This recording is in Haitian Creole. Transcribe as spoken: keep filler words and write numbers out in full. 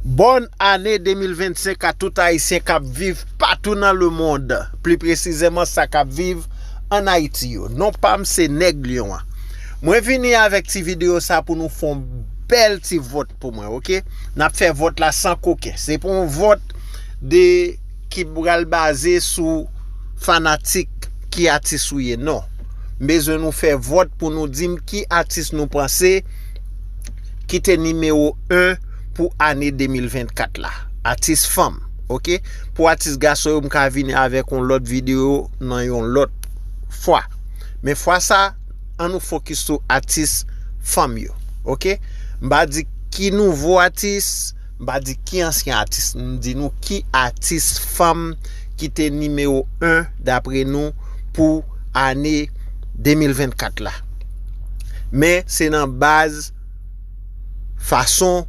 Bòn ane de mil vennsenk a tout Ayisyen k ap viv patou nan lemonn, pli presizèman sa k ap viv ann Ayiti yo. Non pa m se Nèg Lyon an. Mwen vini avèk ti videyo sa pou nou fè yon bèl ti vòt pou mwen, oke? N ap fè vòt la san koken. Se pa yon vòt de ki pral baze sou fanatik ki atis ou ye, non. M bezwen nou fè vòt pou nou di m ki atis nou panse ki te nimewo en pou ane de mil vennkat la. Atis fanm, oke? Pou atis gason yo, m ka vini avèk yon lòt videyo nan yon lòt fwa. Men fwa sa, an nou fokis sou atis fanm yo, oke? M pa di ki nouvo atis, m pa di ki ansyen atis, m di nou ki atis fanm ki te nimewo en dapre nou pou ane de mil vennkat la. Men se nan baz fason